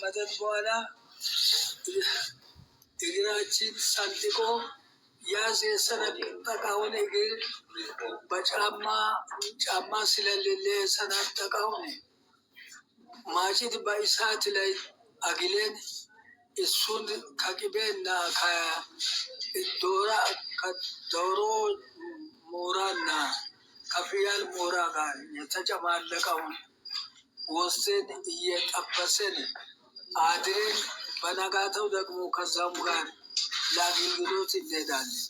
ከተራመደን በኋላ እግራችን ሰንጥቆ ያዝ የሰነጠቀውን እግር በጫማ ጫማ ስለሌለ የሰነጠቀውን ማጭድ በእሳት ላይ አግለን እሱን ከቅቤና ከዶሮ ሞራና ከፍየል ሞራ ጋር የተጨማለቀውን ወስደን እየጠበስን አድረን በነጋታው ደግሞ ከዛም ጋር ለአገልግሎት እንሄዳለን።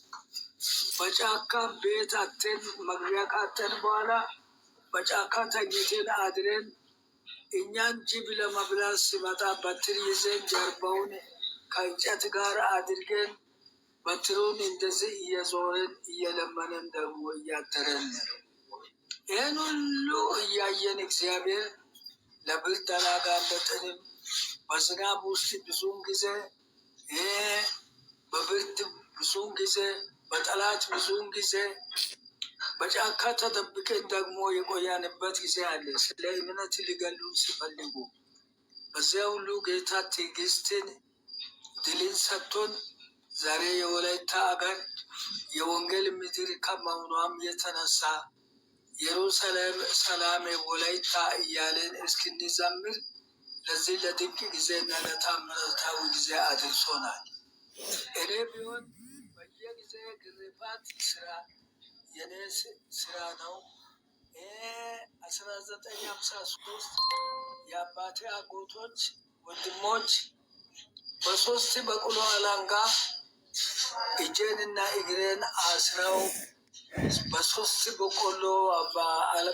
በጫካ ቤት አተን መግቢያ ካተን በኋላ በጫካ ተኝተን አድረን እኛን ጅብ ለመብላት ሲመጣ በትር ይዘን ጀርባውን ከእንጨት ጋር አድርገን በትሩን እንደዚህ እየዞረን እየለመነን ደግሞ እያደረን ነው። ይህን ሁሉ እያየን እግዚአብሔር ለብርድ አላጋለጠንም። በዝናብ ውስጥ ብዙውን ጊዜ፣ በብርድ ብዙውን ጊዜ፣ በጠላት ብዙውን ጊዜ፣ በጫካ ተደብቀን ደግሞ የቆያንበት ጊዜ አለ። ስለ እምነት ሊገሉን ሲፈልጉ በዚያ ሁሉ ጌታ ትዕግስትን ድልን ሰጥቶን ዛሬ የወላይታ አገር የወንጌል ምድር ከመሆኗም የተነሳ ኢየሩሳሌም ሰላም ወላይታ እያለን እስክንዘምር ለዚህ ለድንቅ ጊዜና ለታምራታዊ ጊዜ አድርሶናል። እኔ ቢሆን በየጊዜ ግርፋት ስራ የኔ ስራ ነው። 1953 የአባቴ አጎቶች ወንድሞች በሶስት በቅሎ አላንጋ እጄንና እግሬን አስረው በሶስት በቆሎ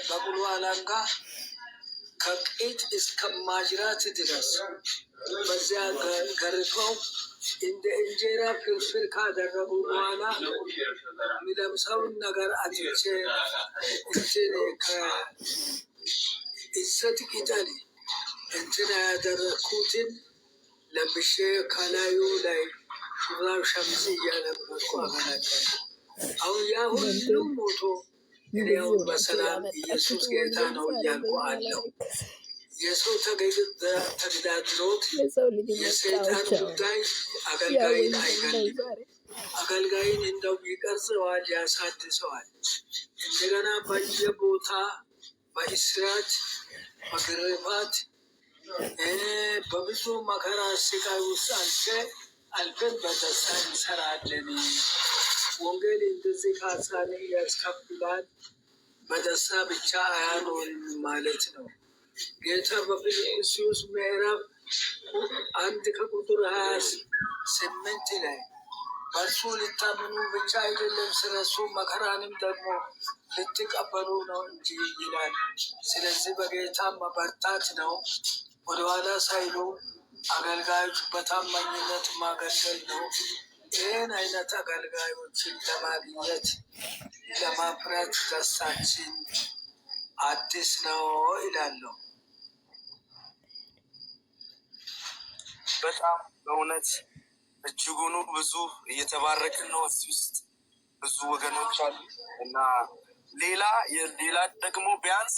በቅሎ አላንጋ ከቂጥ እስከ ማጅራት ድረስ በዚያ ገርፈው እንደ እንጀራ ፍርፍር ካደረጉ በኋላ የሚለብሰውን ነገር አጥቼ እንትን ከእንሰት ቅጠል እንትን ያደረግኩትን ለብሼ ከላዩ ላይ ሹራብ ሸሚዝ እያለበስኩ አገለገልኩ። አሁን ያ ሁሉ ሞቶ እኔ አሁን በሰላም ኢየሱስ ጌታ ነው እያልኩ አለው። የሰው ተግዳድሮት የሰው ልጅ የሰይጣን መጫወቻ ጉዳይ ያው አገልጋይን ወንድም ነው አይገልም። ዛሬ። አገልጋይን እንደው ይቀርጸዋል፣ ያሳድሰዋል። እንደገና በየቦታ በእስራት፣ በግርፋት፣ በብዙ መከራ ስቃይ ውስጥ አልፈን በደስታ እንሰራለን። ወንጌል እንደዚህ ካሳን ያስከፍላል፣ በደስታ ብቻ አያኖርም ማለት ነው። ጌታ በፊልጵስዩስ ምዕራፍ 1 ከቁጥር 28 ላይ በእርሱ ልታምኑ ብቻ አይደለም፣ ስለ እሱ መከራንም ደግሞ ልትቀበሉ ነው እንጂ ይላል። ስለዚህ በጌታ መበርታት ነው። ወደኋላ ሳይሉ አገልጋዮች በታማኝነት ማገልገል ነው። ይህን አይነት አገልጋዮችን ለማግኘት ለማፍራት ደስታችን አዲስ ነው ይላለሁ። በጣም በእውነት እጅጉኑ ብዙ እየተባረክን ነው። እዚህ ውስጥ ብዙ ወገኖች አሉ እና ሌላ ደግሞ ቢያንስ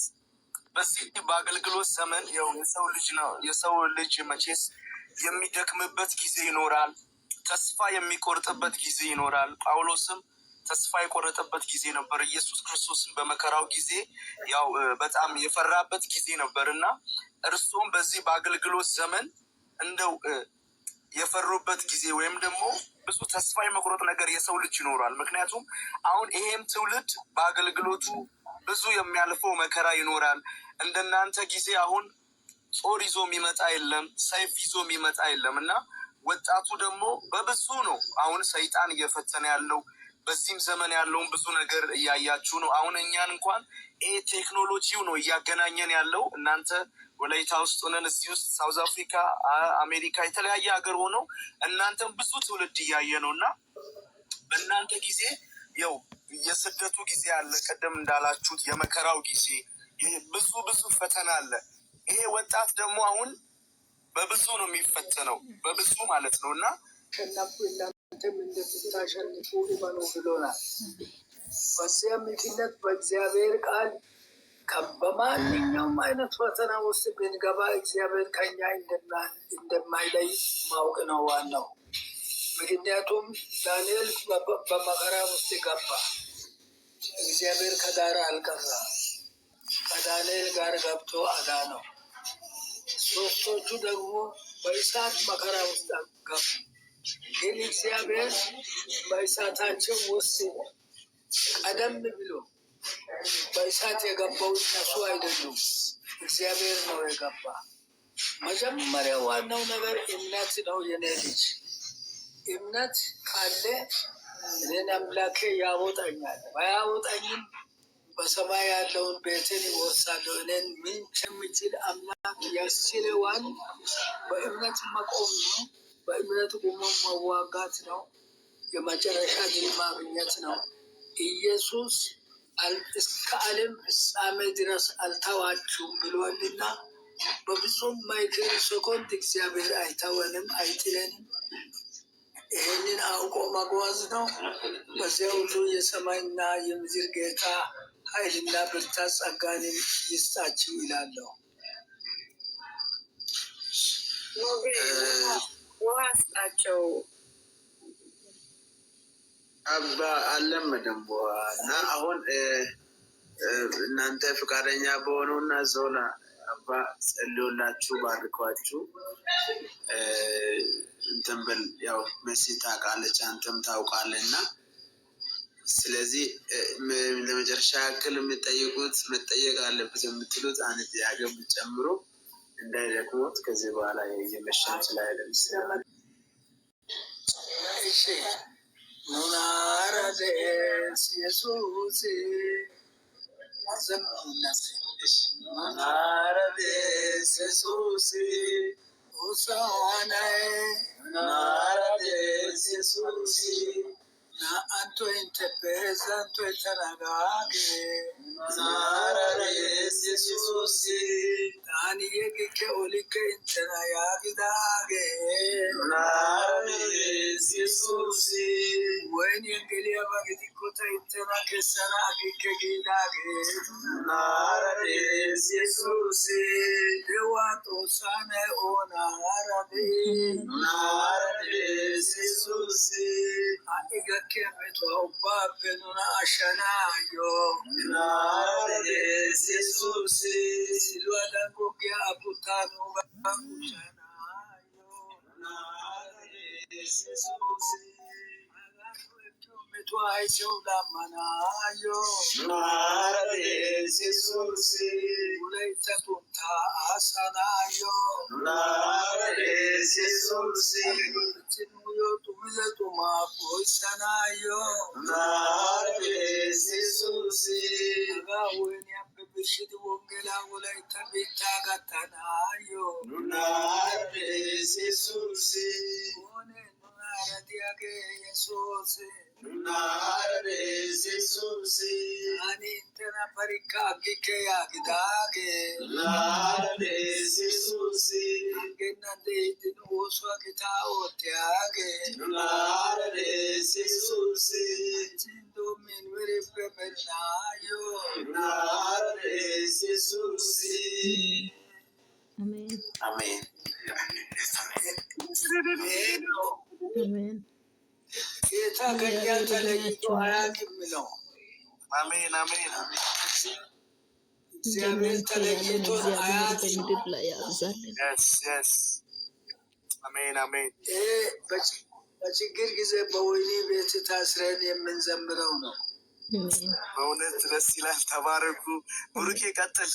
በዚህ በአገልግሎት ዘመን ያው የሰው ልጅ ነው። የሰው ልጅ መቼስ የሚደክምበት ጊዜ ይኖራል። ተስፋ የሚቆርጥበት ጊዜ ይኖራል። ጳውሎስም ተስፋ የቆረጠበት ጊዜ ነበር። ኢየሱስ ክርስቶስን በመከራው ጊዜ ያው በጣም የፈራበት ጊዜ ነበር እና እርሱም በዚህ በአገልግሎት ዘመን እንደው የፈሩበት ጊዜ ወይም ደግሞ ብዙ ተስፋ የመቁረጥ ነገር የሰው ልጅ ይኖራል። ምክንያቱም አሁን ይሄም ትውልድ በአገልግሎቱ ብዙ የሚያልፈው መከራ ይኖራል። እንደናንተ ጊዜ አሁን ጦር ይዞ የሚመጣ የለም፣ ሰይፍ ይዞ የሚመጣ የለም እና ወጣቱ ደግሞ በብዙ ነው አሁን ሰይጣን እየፈተነ ያለው። በዚህም ዘመን ያለውን ብዙ ነገር እያያችሁ ነው። አሁን እኛን እንኳን ይሄ ቴክኖሎጂው ነው እያገናኘን ያለው። እናንተ ወላይታ ውስጥ ሆነን እዚህ ውስጥ ሳውዝ አፍሪካ፣ አሜሪካ፣ የተለያየ ሀገር ሆነው እናንተም ብዙ ትውልድ እያየ ነው እና በእናንተ ጊዜ ያው የስደቱ ጊዜ አለ፣ ቀደም እንዳላችሁት የመከራው ጊዜ ይሄ ብዙ ብዙ ፈተና አለ። ይሄ ወጣት ደግሞ አሁን በብዙ ነው የሚፈተነው፣ በብዙ ማለት ነው እና አሸነፍኩ እናንተም እንደምታሸንፉ እመኑ ብሎናል። በዚያ ምክንያት በእግዚአብሔር ቃል በማንኛውም አይነት ፈተና ውስጥ ብንገባ እግዚአብሔር ከኛ እንደማይለይ ማወቅ ነው ዋናው። ምክንያቱም ዳንኤል በመከራ ውስጥ ገባ፣ እግዚአብሔር ከዳር አልቀራ፣ ከዳንኤል ጋር ገብቶ አዳነው። ሶስቶቹ ደግሞ በእሳት መከራ ውስጥ ገቡ፣ ግን እግዚአብሔር በእሳታቸው ውስጥ ቀደም ብሎ በእሳት የገባው እነሱ አይደሉም፣ እግዚአብሔር ነው የገባ። መጀመሪያ ዋናው ነገር እምነት ነው። የኔ ልጅ እምነት ካለ እኔን አምላኬ ያወጣኛል፣ ባያወጣኝም በሰማይ ያለውን ቤትን ይወርሳለሁ። እኔን ምን የሚችል አምላክ ያስችለዋል። በእምነት መቆም ነው። በእምነት ቆሞ መዋጋት ነው። የመጨረሻ ድል ማግኘት ነው። ኢየሱስ እስከ ዓለም ፍጻሜ ድረስ አልተዋችሁም ብሏልና በፍጹም ማይክል ሰኮንድ እግዚአብሔር አይተወንም፣ አይጥለንም። ይህንን አውቆ መጓዝ ነው። በዚያ ሁሉ የሰማይና የምድር ጌታ ኃይልና ብርታት ጸጋንም ይስጣችሁ ይላለሁ። ውሃ ስጣቸው። አባ አልለመደም ውሃ እና አሁን እናንተ ፈቃደኛ በሆነው እና ዞላ አባ ጸልዮላችሁ ባርኳችሁ እንትን ብል ያው መሲ ታውቃለች፣ አንተም ታውቃለህ እና ስለዚህ ለመጨረሻ ያክል የምጠይቁት መጠየቅ አለበት የምትሉት አንድ ጥያቄ ብትጨምሩ እንዳይደክሞት ከዚህ በኋላ እየመሸም ስላይደል። እሺ nunaara de'ees Yesuusi Nunaara de'ees Yesuusi Hosaanay Nunaara de'ees Yesuusi naa"antto intteppe heezzantto inttena gaagee Nunaara de'ees Yesuusi taani yegikke olikke inttena yaagidaagee Nunaara de'ees Yesuusi ወይኔን geliyaaba gidikko ta inttena kessana aggikke giidaagee Nunaara de'ees Yesuusi de'uwaa Xoossaa na'ay oonaara de'ii? Nunaara de'ees Yesuusi Ha"i gakkiya metuwa ubbaappe nuna ashshanaayyo Nunaara de'ees Yesuusi siluwadan goggiya afuttaa nuugan quccanaayyo Nunaara de'ees Yesuusi hagan nu ekkiyo metuwa ayssiyawu laammanaayyo Nunaara de'ees Yesuusi Wolaytta sunttaa aassanaayyo Nunaara de'ees Yesuusi hachchi nuuyyo xumida xumaa poo'issanaayyo Nunaara de'ees Yesuusi hagaa woyniyappe birshshidi wongelaa Wolaytta biittaa gattanaayyo Nunaara de'ees Yesuusi oonee nunaara diyagee Yesuusi? Nunaara de'ees Yesuusi Taani inttena barkka aggikke yaagidaagee Nunaara de'ees Yesuusi aggennan de'iiddi nu oosuwa gitaa oottiyaagee Nunaara de'ees Yesuusi hachchin doommin merippe merinaayyo Nunaara de'ees Yesuusi አሜን አሜን። ይሄ ነው አሜን። ጌታ ከእኛ እግዚአብሔር ተለይቶ እድሜያችሁን ይባርክ። አያውቅም ነው። አሜን አሜን። እግዚአብሔር እንደናንተ ያለን ተለይቶን እግዚአብሔር አያውቅም። በምድር ላይ ያብዛልን። Yes yes አሜን አሜን። ይሄ በችግር ጊዜ በወህኒ ቤት ታስረን የምንዘምረው ነው። አሜን በእውነት ደስ ይላል። ተባረኩ። ብሩኬ ቀጥል።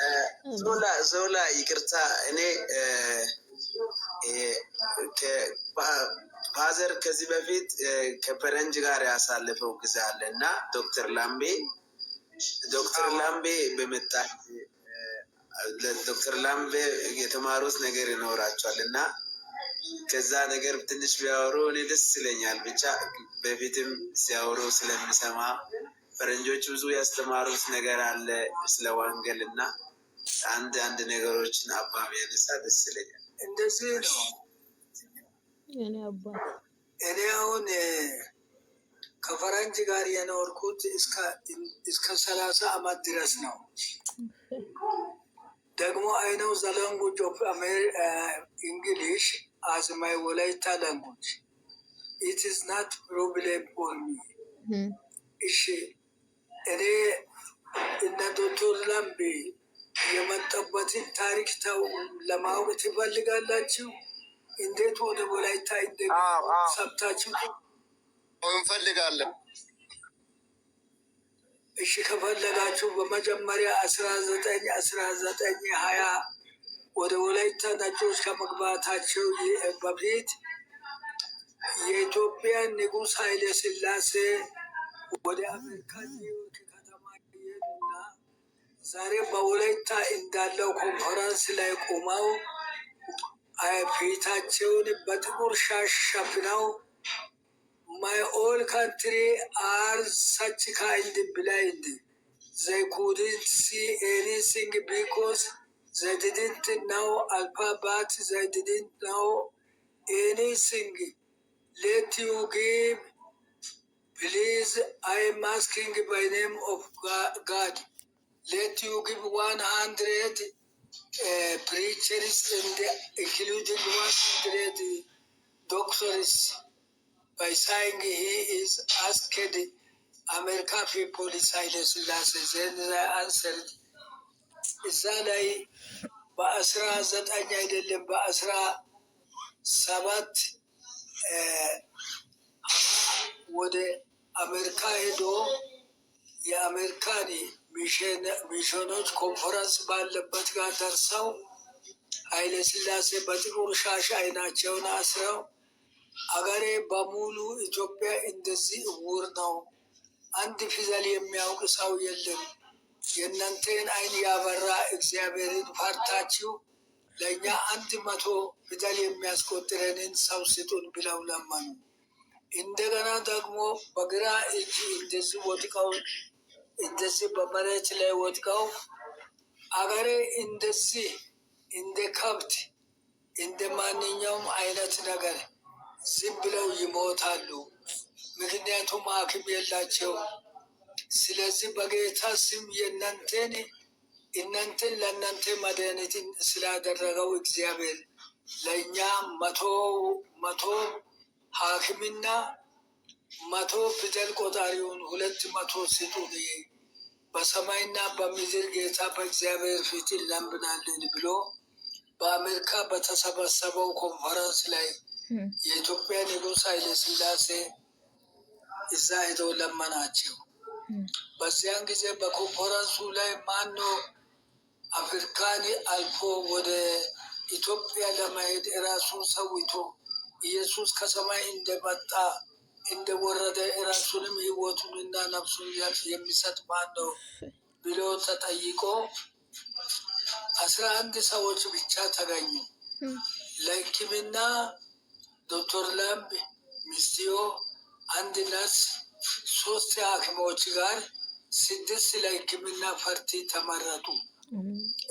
አሜን። ዞላ ዞላ ይቅርታ፣ እኔ father ከዚህ በፊት ከፈረንጅ ጋር ያሳለፈው ጊዜ አለ እና ዶክተር ላምቤ በመጣ ዶክተር ላምቤ የተማሩት ነገር ይኖራቸዋል እና ከዛ ነገር ትንሽ ቢያወሩ እኔ ደስ ይለኛል። ብቻ በፊትም ሲያወሩ ስለሚሰማ ፈረንጆች ብዙ ያስተማሩት ነገር አለ ስለ ወንጌል እና አንድ አንድ ነገሮችን አባ ቢያነሳ ደስ ይለኛል። እንደዚህ ነው። የኔ አባት እኔ አሁን ከፈረንጅ ጋር የኖርኩት እስከ 30 ዓመት ድረስ ነው። ደግሞ I know the language of English as my ወላይታ language. It is not problem for me. እሺ፣ እኔ እነ ዶክተር ላምቢ የመጣበትን ታሪክ ተው ለማወቅ ትፈልጋላችሁ? እንዴት ወደ ወላይታ እንደገቡ ሰምታችሁ? እንፈልጋለን። እሺ፣ ከፈለጋችሁ በመጀመሪያ 19 19 20 ወደ ወላይታ ነጮች ከመግባታቸው በፊት የኢትዮጵያ ንጉሥ ኃይለ ሥላሴ ወደ አሜሪካ ኒውዮርክ ከተማ ይሄዱና ዛሬ በወላይታ እንዳለው ኮንፈረንስ ላይ ቆመው ፊታቸውን በጥቁር ሻሽ ሸፍነው "My all country are such kind blind. They couldn't see anything because they didn't know alphabet. They didn't know anything. Let you give, please. I am asking by name of God. Let you give 100 preachers and including 100 doctors," by saying he is asked America people is Haile Selassie. Then they answered እዛ ላይ በ19 አይደለም በ17 ወደ አሜሪካ ሄዶ የአሜሪካን ሚሽኖች ኮንፈረንስ ባለበት ጋር ደርሰው ኃይለ ሥላሴ በጥቁር ሻሽ አይናቸውን አስረው አገሬ በሙሉ ኢትዮጵያ እንደዚህ እውር ነው፣ አንድ ፊደል የሚያውቅ ሰው የለም። የእናንተን አይን ያበራ እግዚአብሔርን ፈርታችሁ ለእኛ 100 ፊደል የሚያስቆጥረንን ሰው ስጡን ብለው ለመኑ። እንደገና ደግሞ በግራ እጅ እንደዚህ ወድቀው፣ እንደዚህ በመሬት ላይ ወድቀው አገሬ እንደዚህ እንደ ከብት እንደ ማንኛውም አይነት ነገር ዝም ብለው ይሞታሉ። ምክንያቱም ሐኪም የላቸው። ስለዚህ በጌታ ስም የእናንተን እናንተን ለእናንተ መድኃኒትን ስላደረገው እግዚአብሔር ለእኛ 100 100 ሐኪምና 100 ፊደል ቆጣሪውን 200 ስጡን፣ በሰማይና በምድር ጌታ በእግዚአብሔር ፊት እንለምናለን ብሎ በአሜሪካ በተሰበሰበው ኮንፈረንስ ላይ የኢትዮጵያ ንጉሥ ኃይለ ሥላሴ እዛ ሄደው ለመናቸው። በዚያን ጊዜ በኮንፈረንሱ ላይ ማነው አፍሪካን አልፎ ወደ ኢትዮጵያ ለመሄድ እራሱን ሰውቶ ኢየሱስ ከሰማይ እንደመጣ እንደወረደ እራሱንም ሕይወቱንና ነፍሱን የሚሰጥ ማን ነው ብሎ ተጠይቆ 11 ሰዎች ብቻ ተገኙ። ለሕክምና ዶክተር ላምብ፣ ሚስትዮ፣ አንድ ነርስ፣ ሶስት ሐኪሞች ጋር ስድስት ለሕክምና ፓርቲ ተመረጡ።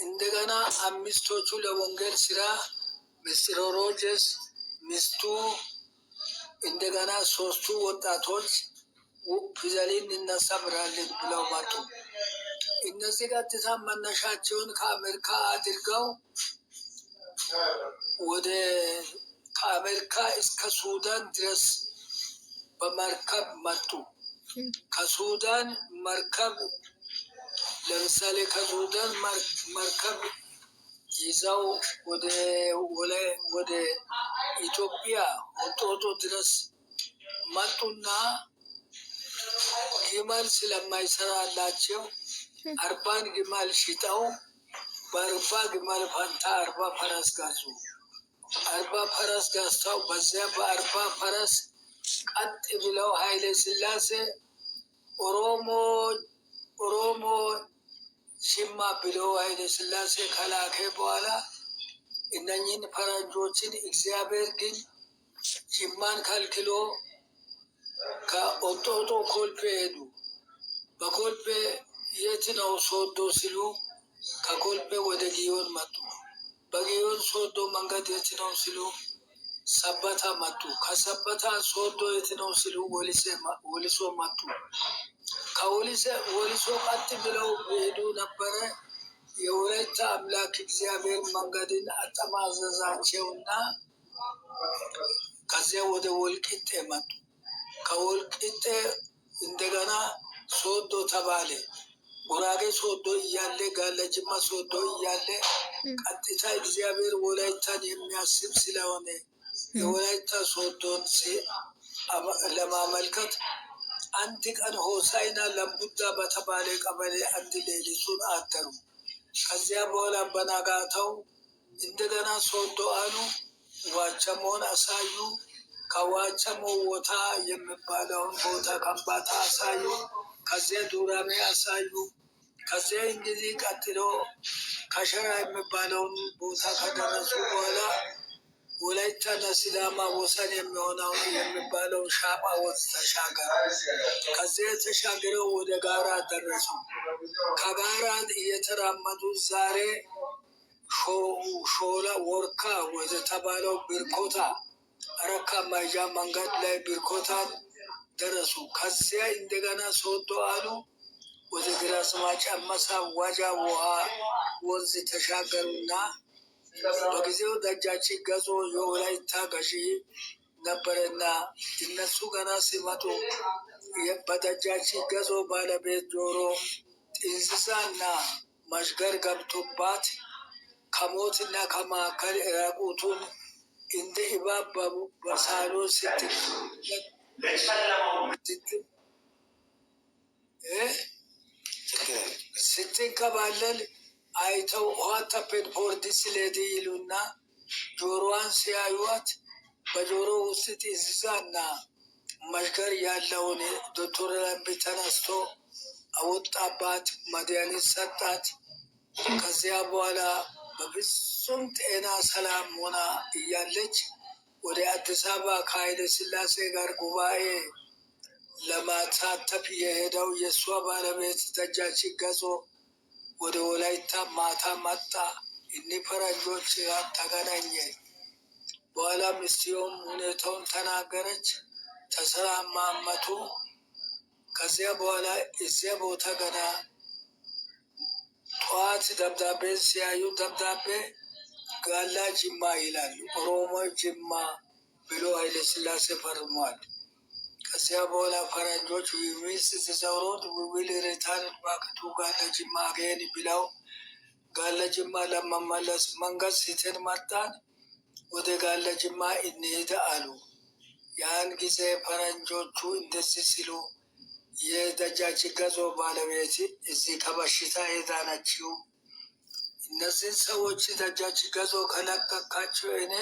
እንደገና አምስቶቹ ለወንጌል ስራ ሚስተር ሮጀርስ፣ ሚስቱ፣ እንደገና ሶስቱ ወጣቶች ፊደልን እናስተምራለን ብለው መጡ። እነዚህ ቀጥታ መነሻቸውን ከአሜሪካ አድርገው ወደ ከአሜሪካ እስከ ሱዳን ድረስ በመርከብ መጡ። ከሱዳን መርከብ ለምሳሌ ከሱዳን መርከብ ይዘው ወደ ኢትዮጵያ እንጦጦ ድረስ መጡና ግመል ስለማይሰራላቸው 40ን ግመል ሽጠው በ40 ግመል ፈንታ 40 ፈረስ ገዙ። 40 ፈረስ ገዝተው በዚያ በ40 ፈረስ ቀጥ ብለው ኃይለ ሥላሴ ኦሮሞ ኦሮሞ ጅማ ብለው ኃይለ ሥላሴ ከላከ በኋላ እነኝህን ፈረንጆችን እግዚአብሔር ግን ጅማን ከልክሎ ከኦንጦጦ ኮልፌ ሄዱ። በኮልፌ የት ነው ሶዶ ሲሉ ከኮልፌ ወደ ጊዮን መጡ። በጊዮን ሶዶ መንገድ የት ነው ሲሉ ሰበታ መጡ። ከሰበታ ሶዶ የት ነው ሲሉ ወሊሶ መጡ። ከወሊሶ ቀጥ ብለው ሄዱ ነበረ። የወላይታ አምላክ እግዚአብሔር መንገድን አጠማዘዛቸውና ከዚያ ወደ ወልቂጤ መጡ። ከወልቂጤ እንደገና ሶዶ ተባለ። ጉራጌ ሶዶ እያለ፣ ጋለጅማ ሶዶ እያለ፣ ቀጥታ እግዚአብሔር ወላይታን የሚያስብ ስለሆነ የወላይታ ሶዶን ለማመልከት አንድ ቀን ሆሳይና ለምቡዳ በተባለ ቀበሌ አንድ ሌሊቱን አደሩ። ከዚያ በኋላ በነጋታው እንደገና ሶዶ አሉ። ዋቸሞን አሳዩ። ከዋቸሞ ቦታ የሚባለውን ቦታ ከምባታ አሳዩ። ከዚያ ዱራሜ አሳዩ። ከዚያ እንግዲህ ቀጥሎ ከሸራ የሚባለውን ቦታ ከደረሱ በኋላ ወላይታና ሲዳማ ወሰን የሚሆነውን የሚባለውን ሻጳ ወንዝ ተሻገሩ። ከዚያ ተሻግረው ወደ ጋራ ደረሱ። ከጋራ እየተራመዱ ዛሬ ሾላ ወርካ ወደ ተባለው ብርኮታ አረካ ማይጃ መንገድ ላይ ብርኮታን ደረሱ። ከዚያ እንደገና ሶዶ አሉ። ወደ ግራዝማች አመሳ ዋጃ ውሃ ወንዝ ተሻገሩና በጊዜው ደጃች ገዞ የወላይታ ገዢ ነበረና እነሱ ገና ሲመጡ በደጃች ገዞ ባለቤት ጆሮ ጥንዚዛና መሽገር ገብቶባት ከሞትና ከማዕከል ራቁቱን እንደ እባብ በሳሎን ስትንከባለል አይተው "What happened for this lady?" ይሉና ጆሮዋን ሲያዩዋት በጆሮ ውስጥ ጥንዚዛና መሽገር ያለውን ዶክተር ለምቢ ተነስቶ አወጣባት፣ መድኃኒት ሰጣት። ከዚያ በኋላ በፍጹም ጤና ሰላም ሆና እያለች ወደ አዲስ አበባ ከኃይለ ሥላሴ ጋር ጉባኤ ለማሳተፍ የሄደው የእሷ ባለቤት ደጃች ገዞ ወደ ወላይታ ማታ መጣ። እኒህ ፈረንጆች ጋር ተገናኘ። በኋላ ሚስትየውም ሁኔታውን ተናገረች። ተሰማመቱ። ከዚያ በኋላ እዚያ ቦታ ገና ጠዋት ደብዳቤ ሲያዩ ደብዳቤ ጋላ ጅማ ይላል። ኦሮሞ ጅማ ብሎ ኃይለ ሥላሴ ፈርሟል። ከዚያ በኋላ ፈረንጆች "We miss the road, we will return back to ጋላ ጅማ again" ብለው ጋላ ጅማ ለመመለስ መንገድ ስተን መጣን፣ ወደ ጋላ ጅማ እንሂድ አሉ። ያን ጊዜ ፈረንጆቹ እንደዚህ ሲሉ የደጃች ገዞ ባለቤት እዚህ ከበሽታ የዳነችው እነዚህን ሰዎች ደጃች ገዞ ከለቀካቸው እኔ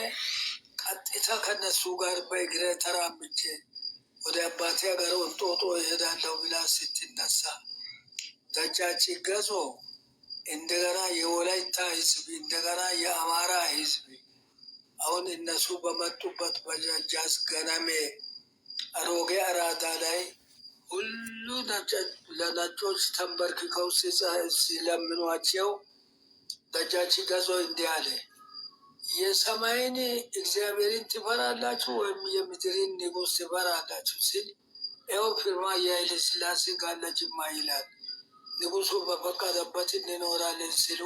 ቀጥታ ከነሱ ጋር በእግሬ ተራምጄ ወደ አባቴ ሀገር እንጦጦ እሄዳለሁ ብላ ስትነሳ ደጃች ገዞ እንደገና የወላይታ ሕዝብ፣ እንደገና የአማራ ሕዝብ አሁን እነሱ በመጡበት በደጃች ገነሜ አሮጌ አራዳ ላይ ሁሉ ለነጮች ተንበርክከው ሲለምኗቸው ደጃች ገዞ እንዲህ አለ። የሰማይን እግዚአብሔርን ትፈራላችሁ ወይም የምድርን ንጉሥ ትፈራላችሁ ሲል ይኸው ፊርማ የኃይለ ሥላሴ ጋላ ጅማ ይላል። ንጉሱ በፈቀደበት እንኖራለን ሲሉ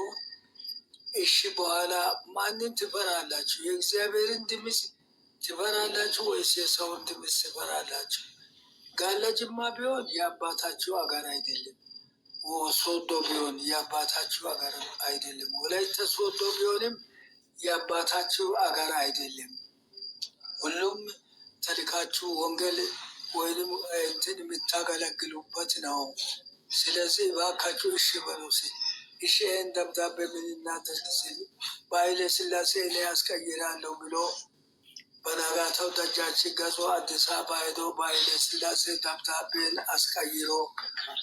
እሺ፣ በኋላ ማንን ትፈራላችሁ? የእግዚአብሔርን ድምፅ ትፈራላችሁ ወይስ የሰውን ድምፅ ትፈራላችሁ? ጋላ ጅማ ቢሆን የአባታችሁ አገር አይደለም። ሶዶ ቢሆን የአባታችሁ አገር አይደለም። ወላይታ ሶዶ ቢሆንም የአባታችሁ አገር አይደለም። ሁሉም ተልካችሁ ወንጌል ወይንም እንትን የምታገለግሉበት ነው። ስለዚህ እባካችሁ እሺ በሉ ሲል እሺ ይህን ደብዳቤ ምን እናደርግ ሲል በኃይለ ሥላሴ እኔ ያስቀይራለሁ ብሎ በነጋታው ደጃች ገዞ አዲስ አበባ ሄዶ በኃይለ ሥላሴ ደብዳቤን አስቀይሮ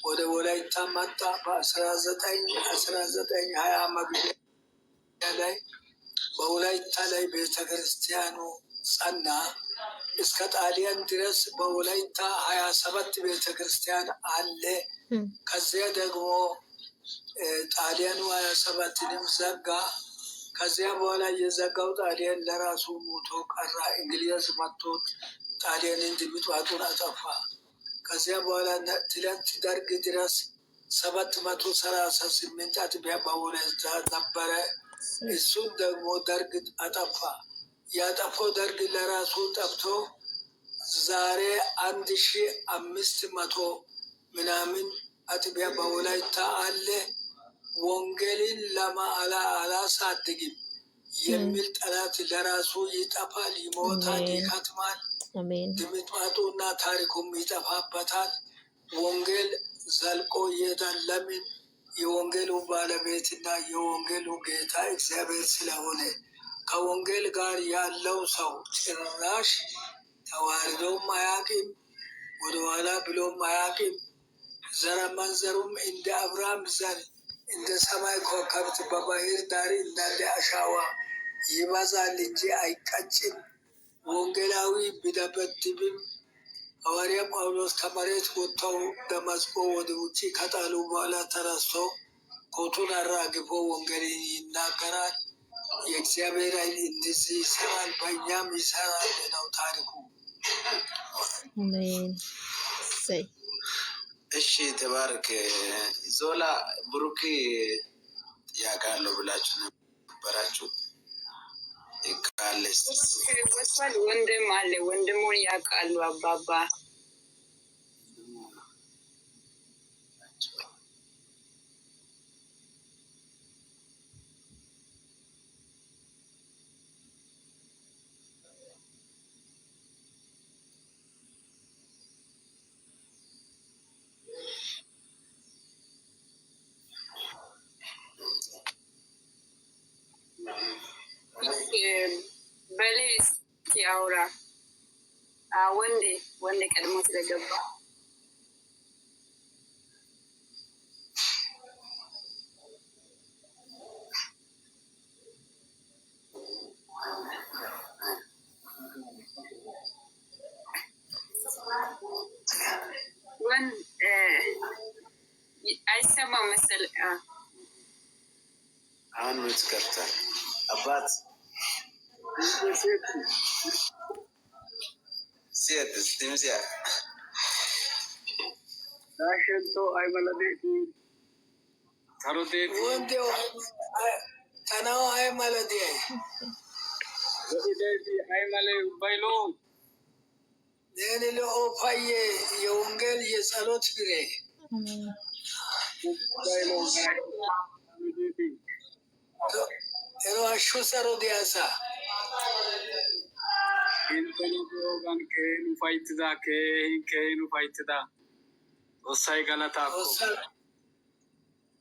ወደ ወላይታ መጣ። በ1919 20 መግቢያ ላይ በወላይታ ላይ ቤተ ክርስቲያኑ ጸና። እስከ ጣሊያን ድረስ በወላይታ 27 ቤተ ክርስቲያን አለ። ከዚያ ደግሞ ጣሊያኑ 27ንም ዘጋ። ከዚያ በኋላ የዘጋው ጣሊያን ለራሱ ሞቶ ቀራ። እንግሊዝ መጥቶ ጣሊያንን ድምጧጡን አጠፋ። ከዚያ በኋላ ትላንት ደርግ ድረስ 738 አጥቢያ በወላይታ ነበረ። እሱን ደግሞ ደርግ አጠፋ። ያጠፋው ደርግ ለራሱ ጠፍቶ ዛሬ 1500 ምናምን አጥቢያ በወላይታ አለ። ወንጌልን ለማአላ አላሳድግም የሚል ጠላት ለራሱ ይጠፋል፣ ይሞታል፣ ይከትማል። ድምጥማጡና ታሪኩም ይጠፋበታል። ወንጌል ዘልቆ ይሄዳል። ለምን? የወንጌሉ ባለቤትና የወንጌሉ ጌታ እግዚአብሔር ስለሆነ ከወንጌል ጋር ያለው ሰው ጭራሽ ተዋርዶም አያውቅም፣ ወደኋላ ብሎም አያውቅም። ዘር ማንዘሩም እንደ አብርሃም ዘር እንደ ሰማይ ኮከብት በባህር ዳር እንዳለ አሸዋ ይበዛል እንጂ አይቀጭም። ወንጌላዊ ቢደበድብም ሐዋርያ ጳውሎስ ከመሬት ወጥተው ደማስቆ ወደ ውጭ ከጣሉ በኋላ ተረስቶ ኮቱን አራግፎ ወንጌልን ይናገራል። የእግዚአብሔር ኃይል እንደዚህ ይሰራል፣ በእኛም ይሰራል ነው ታሪኩ። አሜን። እሰይ። እሺ ተባረክ። ዞላ ብሩክ ጥያቄ አለው ብላችሁ ነበራችሁ ካለ ወጥቷል። ወንድም አለ፣ ወንድሙን ያውቃሉ አባባ። በሌ እስኪ አውራ። ወንዴ ወንዴ ቀድሞ ስለገባ። ወንድ አይሰማም መሰል። አሁን mute ከፍቷል አባት ሴት ድምፅያ ዳሸንቶ አይመለዴቲ saroteeti. ወንዴ ተናው አይመለዴ። Lo'ideeti aymale ubbay lo'o. ኔን ለኦፋዬ የወንጌል የጸሎት ፍሬ። አሜን። Ubbay lo'o saroteeti. ሮአሹ ሰሮዲያሳ። Intena be'iyoogan keehin ufayttida, keehin keehin ufayttida. Xoossay galataakko.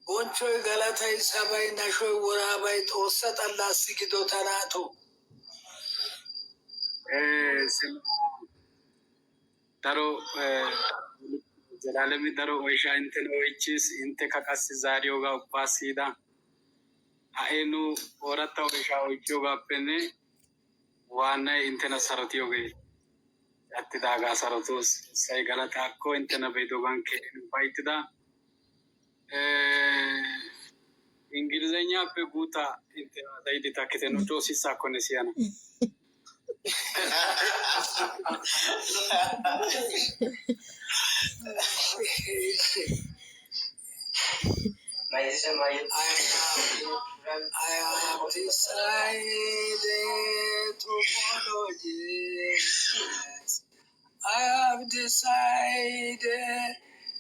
ቦንቾይ ገለታይ ሰባይ ነሾይ ወራባይ ጦሰ ጠላስ ጊዶ ተናቶ። Sima daro zelalemi daro oyshaa inttena oychchiis, inttekka qassi zaariyoogaa ubbaa siyida. Ha"i nu ooratta oyshaa oychchiyoogaappenne waannay inttena sarotiyoogee attidaagaa sarotoos. Xoossay galataakko, inttena be'idoogan keehin ufayttida. እንግሊዘኛppe guutta intte haasayidi takkite, nu coo sissaakkonne siyana. I have decided to follow Jesus. I have decided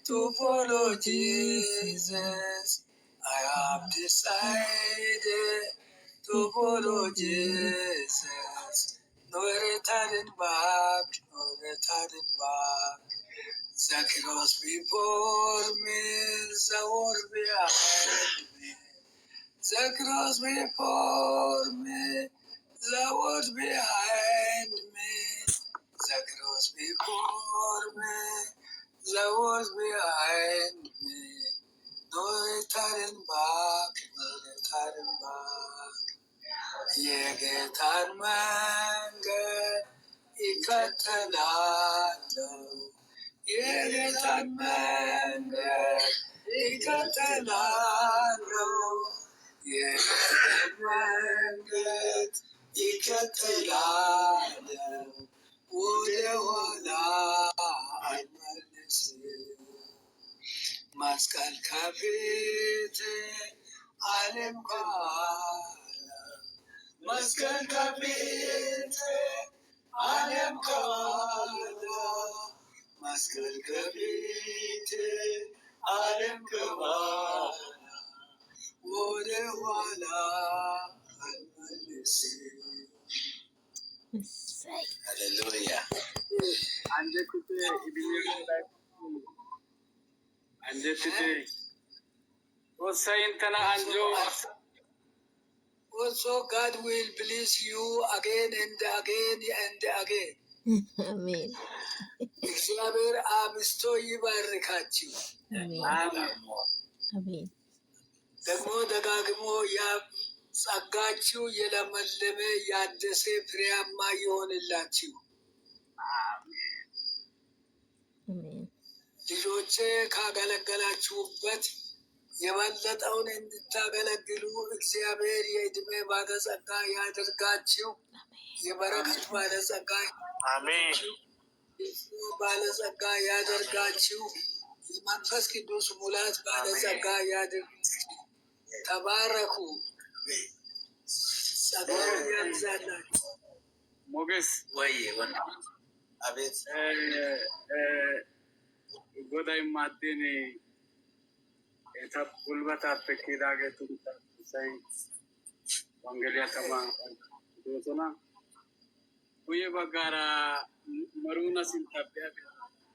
to follow Jesus. I have decided to follow Jesus. No returning back, no returning back. The cross before me, the world behind me. The cross before me, the world behind me. The cross before me, the world behind me. No returning back, no returning back. የጌታን መንገድ ይከተላለሁ። የጌታን መንገድ ይከተላለሁ። መንገድ ይከተላል፣ ወደ ኋላ አይመለስም። መስቀል ከፊት ዓለም ከኋላ፣ መስቀል ከፊት ዓለም ከኋላ፣ መስቀል ከፊት ዓለም ከኋላ፣ ወደ ኋላ አልመለስም። እሰይ። ሃሌሉያ። Anjettite እድሜ ላይ anjettite Xoossay inttena anjjo. Also, God will bless you again and again and again. አሜን። እግዚአብሔር አብዝቶ ይባርካችሁ። አሜን። አሜን። አሜን። ደግሞ ደጋግሞ ያ ጸጋችሁ የለመለመ ያደሰ ፍሬያማ ይሆንላችሁ። አሜን። ልጆቼ ካገለገላችሁበት የበለጠውን እንድታገለግሉ እግዚአብሔር የዕድሜ ባለጸጋ ያደርጋችሁ። የበረከት ባለጸጋ አሜን። ባለጸጋ ያደርጋችሁ። የመንፈስ ቅዱስ ሙላት ባለጸጋ ያደርጋችሁ። ተባረኩ። ጸጋውን ያብዛላችሁ። ሞገስ። ወይ ወንድም፣ አቤት። Goday maaddin eta gulbataappe kiyidaageetu Xoossay wonggeliyaa tamaa doosona. Guyye baggaara Maruuna sintta be'a be'a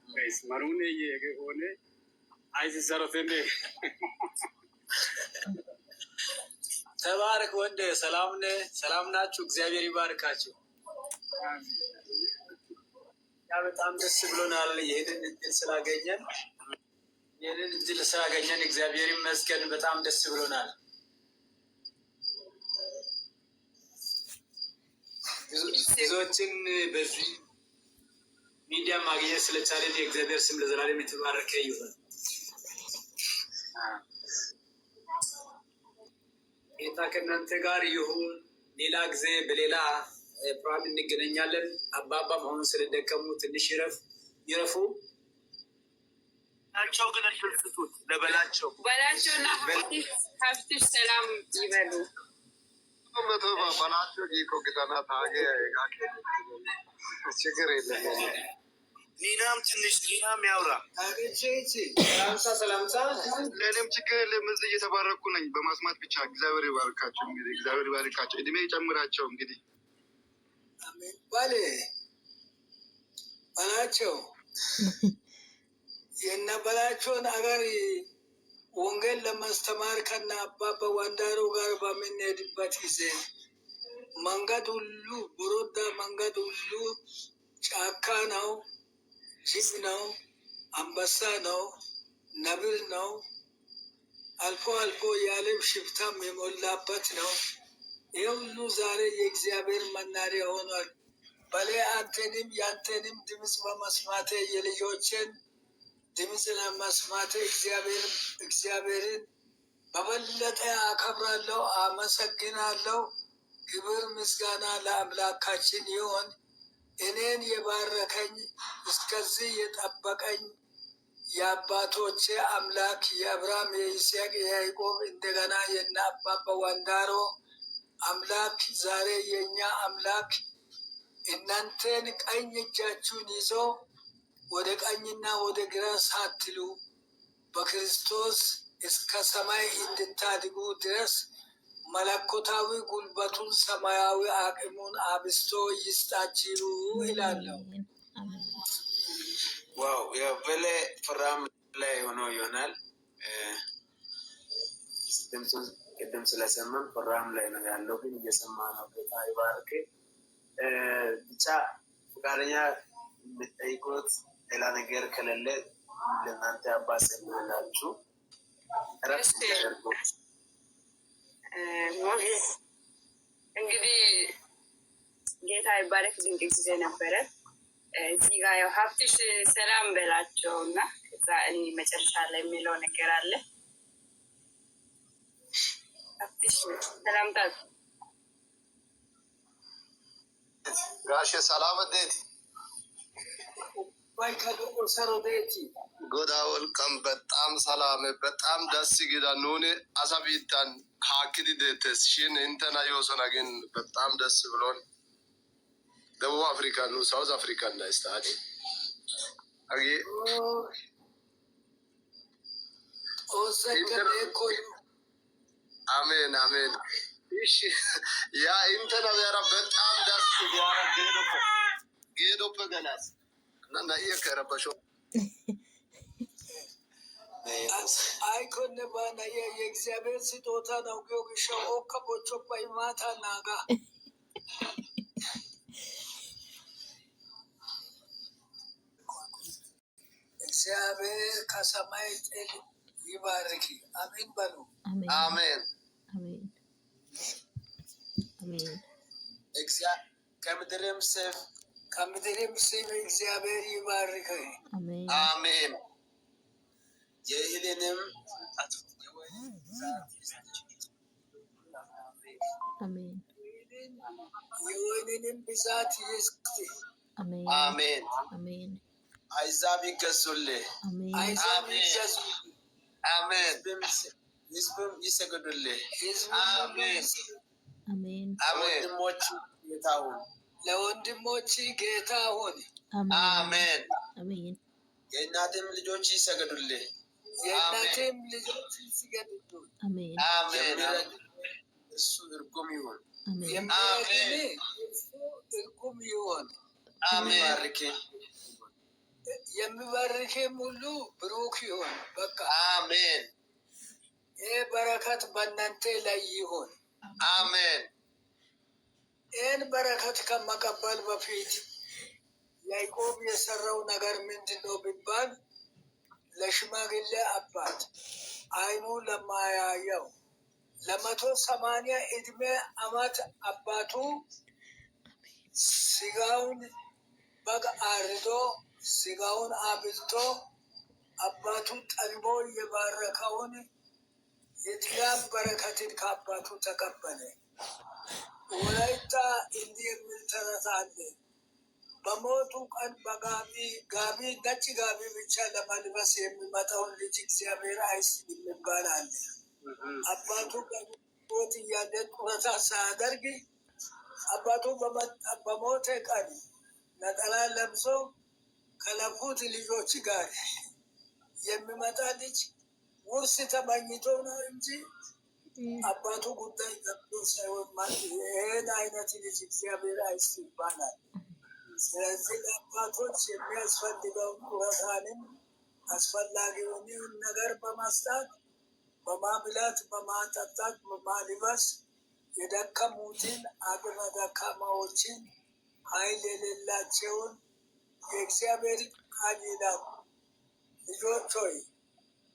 gays. Maruuneeyye hegee oonee? Ayssi sarotennee? ተባረክ ወንድ። ሰላም ነህ? ሰላም ናችሁ? እግዚአብሔር ይባርካችሁ። ያ በጣም ደስ ብሎናል ይህንን እድል ስላገኘን እግዚአብሔር ይመስገን። በጣም ደስ ብሎናል። ብዙዎችን በዚህ ሚዲያ ማግኘት ስለቻለን የእግዚአብሔር ስም ለዘላለም የተባረከ ይሁን። ጌታ ከእናንተ ጋር ይሁን። ሌላ ጊዜ በሌላ ፕሮግራም እንገናኛለን። አባባ መሆኑን ስለደከሙ ትንሽ ይረፍ ይረፉ። በላቸው ግን እድል ስጡት ለበላቸው። በላቸውና ሀብትሽ ሰላም ይበሉ። መቶ በላቸው ጊኮ ግጠና ታገ ችግር የለም። ኒናም ትንሽ ኒናም ያውራ። ሰላምታ ሰላምታ። ለእኔም ችግር የለም። እዚህ እየተባረኩ ነኝ በማስማት ብቻ። እግዚአብሔር ይባርካቸው። እንግዲህ እግዚአብሔር ይባርካቸው፣ እድሜ ይጨምራቸው። እንግዲህ አሜን። ባሌ በላቸው የነ በላቸውን አገር ወንጌል ለማስተማር ከነ አባባ ዋንዳሮ ጋር በምንሄድበት ጊዜ መንገድ ሁሉ ቦሮዳ መንገድ ሁሉ ጫካ ነው፣ ጅብ ነው፣ አንበሳ ነው፣ ነብር ነው። አልፎ አልፎ የዓለም ሽፍታም የሞላበት ነው። ይህ ሁሉ ዛሬ የእግዚአብሔር መናሪያ ሆኗል። በሌ አንተንም ያንተንም ድምፅ በመስማቴ የልጆችን ድምፅ ለመስማቴ እግዚአብሔርን በበለጠ አከብራለሁ፣ አመሰግናለሁ። ክብር ምስጋና ለአምላካችን ይሁን። እኔን የባረከኝ እስከዚህ የጠበቀኝ የአባቶቼ አምላክ የአብርሃም፣ የይስሐቅ፣ የያዕቆብ እንደገና የነ አባባ ዋንዳሮ አምላክ ዛሬ የእኛ አምላክ እናንተን ቀኝ እጃችሁን ይዞ ወደ ቀኝና ወደ ግራ ሳትሉ በክርስቶስ እስከ ሰማይ እንድታድጉ ድረስ መለኮታዊ ጉልበቱን ሰማያዊ አቅሙን አብዝቶ ይስጣችሁ ይላለሁ። አሜን። Wow፣ ያው በሌ ፕሮግራም ላይ ሆኖ ይሆናል። ድምፁን ቅድም ስለሰማን ፕሮግራም ላይ ነው ያለው፣ ግን እየሰማ ነው። ጌታ ይባርክ። ብቻ ፈቃደኛ የምትጠይቁት ሌላ ነገር ከሌለ ለእናንተ አባት ጸልዩላችሁ እረፍት እንዲያደርጉ። ሞገስ፣ እንግዲህ ጌታ ይባረክ። ድንቅ ጊዜ ነበረ። እዚህ ጋር ያው ሀብትሽ ሰላም በላቸው እና ከዛ እኔ መጨረሻ ላይ የሚለው ነገር አለ። ሀብትሽ ሰላምታ። ጋሼ ሰላም እንዴት? Ubbaykka lo''o saro deetii? Godaa wolqqan በጣም ሰላም፣ በጣም ደስ gida. Nuuni asa biittan haakkidi deettes shin inttena yoosona ግን በጣም ደስ ብሎን ደቡብ አፍሪካ nu South African days taani hagee Xoossaykka neekko አሜን አሜን። እሺ ያ inttena be'ara በጣም ደስ giyaara geedoppe ገላስ እና na'iyaakka erabasho አይኮነ ባና የእግዚአብሔር ስጦታ ነው giyo gishshawu okka bochchoppa, imaataa naaga. እግዚአብሔር ከሰማይ ጥል ይባርክ። አሜን በሉ። አሜን። አሜን። አሜን አሜን። ከምድርም ስብ ከምድርም ስብ እግዚአብሔር ይባርክ። አሜን። አሜን። የእህልንም የወይንን ብዛት ይስጥህ። አሜን። የወይንንም ብዛት ይስጥ። አሜን። አሜን። አሜን። አሕዛብ ይገዙልህ፣ አሜን። አሕዛብ አሜን። ይገዙ፣ አሜን። ሕዝብም ይሰግዱልህ። ሕዝብም ሁሉ አሜን። ይስገዱ። አሜን። አሜን። ለወንድሞች ጌታ ሁን፣ ለወንድሞች ጌታ ሁን፣ አሜን። አሜን። አሜን። የእናትም ልጆች ይሰግዱልህ። የእናቴም ልጆች ይስገዱሉ። አሜን። አሜን። የሚረግምህ እርሱ እርጉም ይሁን፣ አሜን። የሚረግምህ እርሱ እርጉም ይሁን፣ አሜን። የሚባርክህ የሚባርክህም ሁሉ ብሩክ ይሁን። በቃ አሜን። ይህ በረከት በእናንተ ላይ ይሁን። አሜን። ይህን በረከት ከመቀበል በፊት ያዕቆብ የሰራው ነገር ምንድን ነው ቢባል ለሽማግሌ አባት አይኑ ለማያየው ለ180 ዕድሜ ዓመት አባቱ ስጋውን በግ አርዶ ስጋውን አብልቶ አባቱ ጠግቦ የባረከውን የጥጋብ በረከትን ከአባቱ ተቀበለ። ወላይታ እንዲህ የሚል ተረት አለ። በሞቱ ቀን በጋቢ ጋቢ ነጭ ጋቢ ብቻ ለመልበስ የሚመጣውን ልጅ እግዚአብሔር አይስብ የሚባል አለ። አባቱ በሕይወት እያለ ጡረታ ሳያደርግ አባቱ በሞተ ቀን ነጠላ ለብሶ ከለፉት ልጆች ጋር የሚመጣ ልጅ ውርስ ተመኝቶ ነው እንጂ አባቱ ጉዳይ ገብቶ ሳይሆን ይህን አይነት ልጅ እግዚአብሔር አይስጥ ይባላል። ስለዚህ ለአባቶች የሚያስፈልገውን ጡረታንም አስፈላጊውን ነገር በመስጠት፣ በማብላት፣ በማጠጣት፣ በማልበስ የደከሙትን፣ አቅመ ደካማዎችን፣ ኃይል የሌላቸውን የእግዚአብሔር ቃል ይላል። ልጆች ሆይ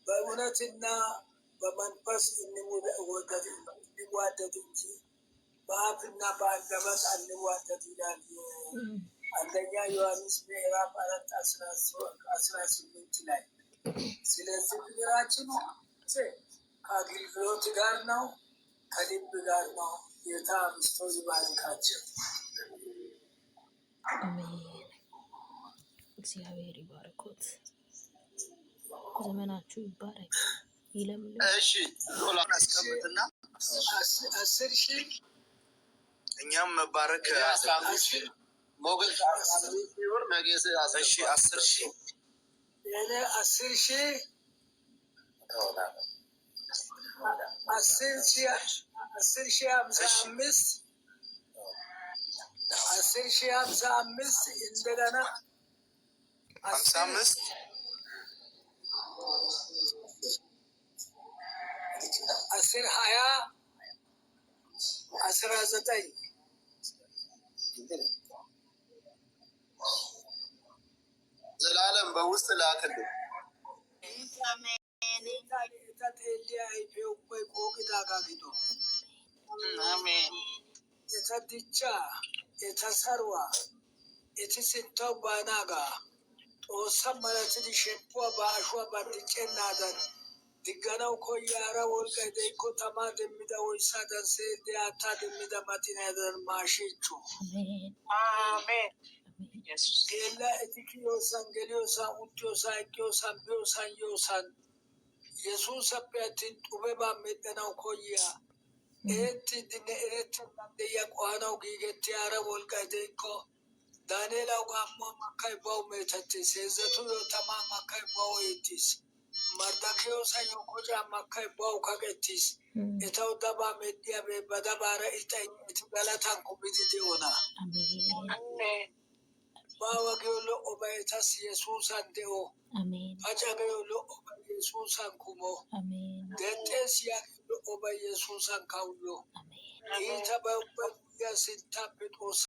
በእውነትና በመንፈስ እንዋደድ እንጂ በአፍና በአንደበት አንዋደድ ይላል። አንደኛ ዮሐንስ ምዕራፍ 4 18 ላይ። ስለዚህ ፍቅራችን ከአገልግሎት ጋር ነው፣ ከልብ ጋር ነው። ጌታ አብዝቶ ይባርካቸው። አሜን። እግዚአብሔር ይባርኮት። ዘመናችሁ ይባረክ፣ ይለምልም። እሺ ዞላ አስቀምጥና 10,000 እኛም መባረክ 15,000 ሞገስ 15,000 ብር ነገ እሺ 10,000 የኔ 10,000 10,000 10,055 10,055 እንደገና ሀምሳ አምስት 10 20 19 ዘላለም በውስጥ ላክልኝ። Eta xeelliya ayfe ubbay qooqidaagaa gido. Eta dichchaa, eta saruwaa, eti sinttawu baanaagaa Xoossa malatidi shemppuwaa ba ashuwaa bandiccennaadan Digganawu koyiya hara wolqqay de'ikko tamaa demmida oyssaadan seelli haattaa demmida maxiniyadan maashiichcho. አሜን። አሜን። አሜን። ኢየሱስ Geella eti kiyosan, geliyosan, uttiyosan, eqqiyosan, biyosan, yiyosan Yesuusappe attin xubebaa medhdhanawu koyiya erettiiddinne erettennan de'iya qohanawu giigettiya hara wolqqay de'ikko Daaneelawu gaammuwa makkay bawu meetettiis. Heezzatuyyo tamaa makkay bawu eexxiis. Marddakiyoosayyo kocaa makkay bawu kaqettiis. Etawu dabaa medhdhiyabee ba dabaara ixxay eti galatan kumidi de'ona. አሜን። አሜን። Baawa giyo lo"obay etassi Yesuusan de'o. አሜን። Paca giyo lo"obay Yesuusan kumo. አሜን። Dexxees yaagiyo lo"obay Yesuusan kawuyyo. አሜን። Iitabay ubbay guyyiya sinttappe Xoossaa